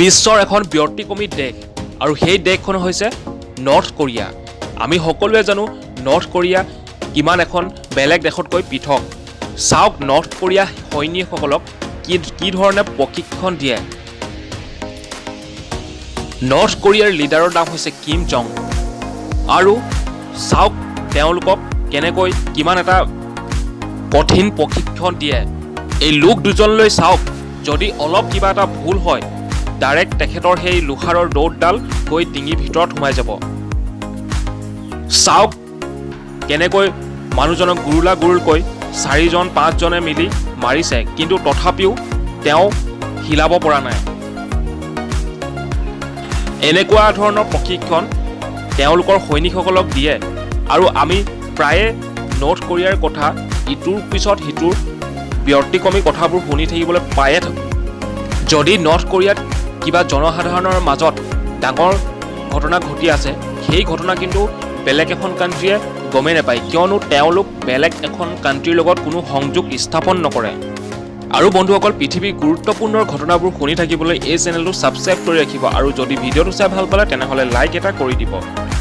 বিশ্বৰ এখন ব্যতিক্ৰমী দেশ আৰু সেই দেশখন হৈছে নৰ্থ কোৰিয়া। আমি সকলোৱে জানো নৰ্থ কোৰিয়া কিমান এখন বেলেগ দেশতকৈ পৃথক। চাওক, নৰ্থ কোৰিয়া সৈনিকসকলক কি কি ধৰণে প্ৰশিক্ষণ দিয়ে। নৰ্থ কোৰিয়াৰ লিডাৰৰ নাম হৈছে কিম জং। আৰু চাওক, তেওঁলোকক কেনেকৈ কিমান এটা কঠিন প্ৰশিক্ষণ দিয়ে। এই লোক দুজনলৈ চাওক, যদি অলপ কিবা এটা ভুল হয়, ডাইৰেক্ট তেখেতৰ সেই লোহাৰৰ ৰডডাল গৈ ডিঙিৰ ভিতৰত সোমাই যাব। চাওক, কেনেকৈ মানুহজনক গুৰুলা গুৰুলকৈ চাৰিজন পাঁচজনে মিলি মাৰিছে, কিন্তু তথাপিও তেওঁ হিলাব পৰা নাই। এনেকুৱা ধৰণৰ প্ৰশিক্ষণ তেওঁলোকৰ সৈনিকসকলক দিয়ে। আৰু আমি প্ৰায়ে নৰ্থ কোৰিয়াৰ কথা ইটোৰ পিছত সিটোৰ ব্যতিক্ৰমী কথাবোৰ শুনি থাকিবলৈ পায়ে থাকোঁ। যদি নৰ্থ কোৰিয়াত কিবা জনসাধাৰণৰ মাজত ডাঙৰ ঘটনা ঘটি আছে, সেই ঘটনা কিন্তু বেলেগ এখন কাণ্ট্ৰিয়ে গমেই নাপায়, কিয়নো তেওঁলোক বেলেগ এখন কাণ্ট্ৰিৰ লগত কোনো সংযোগ স্থাপন নকৰে। আৰু বন্ধুসকল, পৃথিৱীৰ গুৰুত্বপূৰ্ণ ঘটনাবোৰ শুনি থাকিবলৈ এই চেনেলটো ছাবস্ক্ৰাইব কৰি ৰাখিব আৰু যদি ভিডিঅ'টো চাই ভাল পালে, তেনেহ'লে লাইক এটা কৰি দিব।